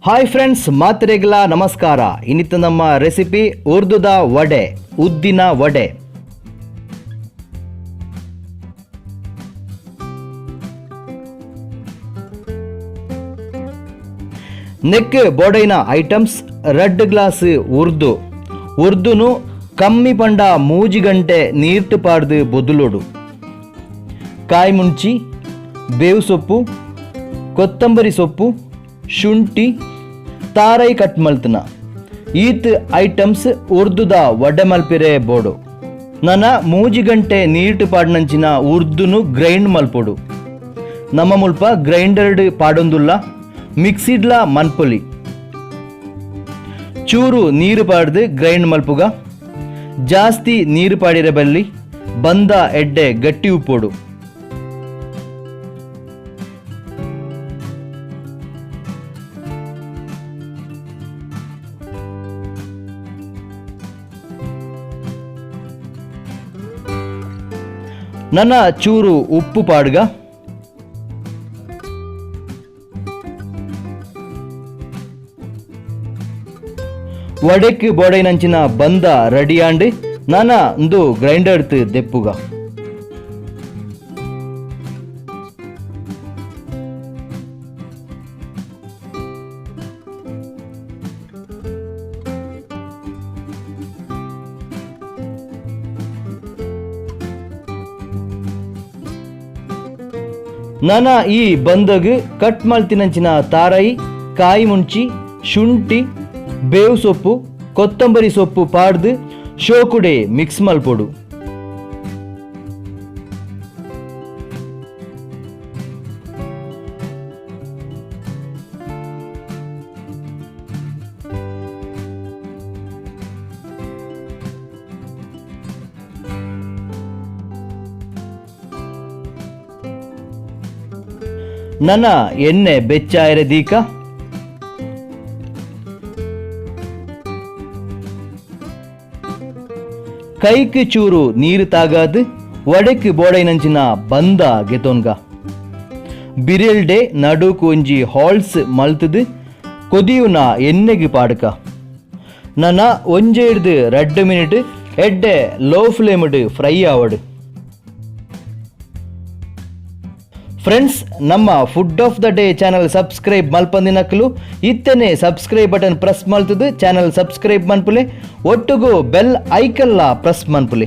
Hi friends, ಮಾತ್ರೆಗಳ ನಮಸ್ಕಾರ. ಇನ್ನಿತ ನಮ್ಮ recipe ಉರ್ದುದ vada, ಉದ್ದಿನ ವಡೆ. ನೆಕ್ ಬೋಡೈನ items red glass Urdu. ಉರ್ದುನು ಕಮ್ಮಿ ಪಂಡ 3 ಗಂಟೆ ನೀರ್ಟು ಪಾಡ್ದು ಬೊದುಲೋಡು. ಕಾಯಿ ಮುಂಚಿ, ಬೇವು ಸೊಪ್ಪು, ಕೊತ್ತಂಬರಿ ಸೊಪ್ಪು, ಶುಂಠಿ, ತಾರೈ ಕಟ್ ಮಲ್ತನ. ಈತ್ ಐಟಮ್ಸ್ ಉರ್ದುದ ವಡೆ ಮಲ್ಪಿರೆ ಬೋಡು. ನನ 3 ಗಂಟೆ ನೀರ್ಟು ಪಾಡ್ನಂಚಿನ ಉರ್ದುನು ಗ್ರೈಂಡ್ ಮಲ್ಪೊಡು. ನಮ್ಮ ಮುಲ್ಪ ಗ್ರೈಂಡರ್ಡ್ ಪಾಡೊಂದುಲ್ಲ, ಮಿಕ್ಸಿಡ್ಲ ಮನ್ಪೊಲಿ. ಚೂರು ನೀರು ಪಾಡ್ದು ಗ್ರೈಂಡ್ ಮಲ್ಪುಗ. ಜಾಸ್ತಿ ನೀರು ಪಾಡಿರ ಬಲ್ಲಿ, ಬಂದ ಎಡ್ಡೆ ಗಟ್ಟಿ ಉಪ್ಪೋಡು. ನನ್ನ ಚೂರು ಉಪ್ಪು ಪಾಡ್ಗ. ವಡೆಕ್ ಬೋಡೈನಂಚಿನ ಬಂದ ರೆಡಿ ಆಂಡ್ ನಾನ ಇಂದು ಗ್ರೈಂಡರ್ ದೆಪ್ಪುಗ. ನಾನ ಈ ಬಂದಗ್ ಕಟ್ ಮಲ್ತಿನಂಚಿನ ತಾರೈ, ಕಾಯಿ ಮುಂಚಿ, ಶುಂಠಿ, ಬೇವು ಸೊಪ್ಪು, ಕೊತ್ತಂಬರಿ ಸೊಪ್ಪು ಪಾಡ್ದು ಶೋಕುಡೆ ಮಿಕ್ಸ್ ಮಲ್ಪೊಡು. ನನ್ನ ಎಣ್ಣೆ ಬೆಚ್ಚಾಯರೆ ದೀಕ. ಕೈಕ್ ಚೂರು ನೀರು ತಾಗಾದು ವಡೆಕ್ ಬೋಡೈನಂಚಿನ ಬಂದ ಗೆತೋನ್ಗ. ಬಿರೆಲ್ಡೆ ನಡುಕು ಒಂಜಿ ಹಾಲ್ಸ್ ಮಲ್ತದು ಕೊದಿಯುನ ಎಣ್ಣೆಗೆ ಪಾಡ್ಕ. ನನ್ನ ಒಂಜೆ ಹಿಡ್ದು 2 ಮಿನಿಟ್ ಎಡ್ಡೆ ಲೋ ಫ್ಲೇಮ್ಡ್ ಫ್ರೈ ಆವಡು. ಫ್ರೆಂಡ್ಸ್, ನಮ್ಮ food of the day channel subscribe ಮಲ್ಪಂದಿನಕ್ಲು ಇತ್ತನೆ subscribe button press ಮಲ್ತದು channel subscribe ಮನ್ಪುಲೆ, ಒಟ್ಟುಗು ಬೆಲ್ ಐಕಲ್ಲ ಪ್ರೆಸ್ ಮನ್ಪುಲೆ.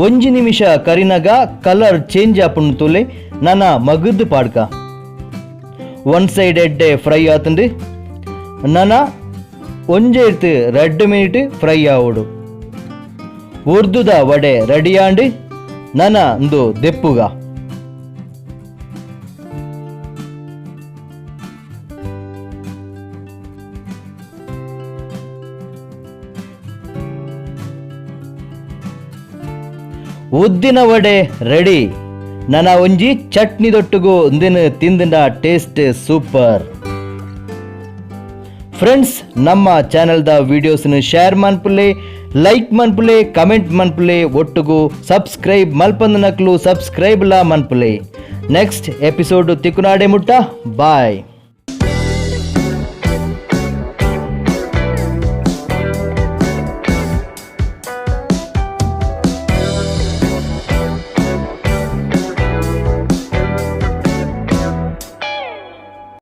ಒಂಜಿ ನಿಮಿಷ ಕರಿನಗ ಕಲರ್ ಚೇಂಜ್ ಆಪುಂಡು ತುಲೆ. ನನ ಮಗದ್ದು ಪಾಡ್ಕ. ಒನ್ ಸೈಡ್ ಎಡ್ಡೆ ಫ್ರೈ ಆತಂದು. ನನ ಒಂಜೆ ಇರ್ತು 2 ಮಿನಿಟ್ ಫ್ರೈ ಆವಡು. ಉರ್ದುದ ವಡೆ ರೆಡಿ ಆಂಡ್. ನನ ಇಂದು ದೆಪ್ಪುಗ. ಉದ್ದಿನ ವಡೆ ರೆಡಿ. ನನ್ನ ಒಂಜಿ ಚಟ್ನಿ ದೊಟ್ಟುಗು ಒಂದಿನ ತಿಂದಿನ taste super. Friends, ನಮ್ಮ ಚಾನೆಲ್ದ ವಿಡಿಯೋಸ್ನ ಶೇರ್ ಮನ್ಪುಲೆ, ಲೈಕ್ ಮನ್ಪುಲೆ, ಕಮೆಂಟ್ ಮನ್ಪುಲೆ, ಒಟ್ಟುಗು ಸಬ್ಸ್ಕ್ರೈಬ್ ಮಲ್ಪಂದನಕ್ಲು ಸಬ್ಸ್ಕ್ರೈಬ್ ಲಾ ಮನ್ಪುಲೆ. ನೆಕ್ಸ್ಟ್ ಎಪಿಸೋಡ್ ತಿಕ್ಕುನಾಡೆ ಮುಟ್ಟ, ಬಾಯ್.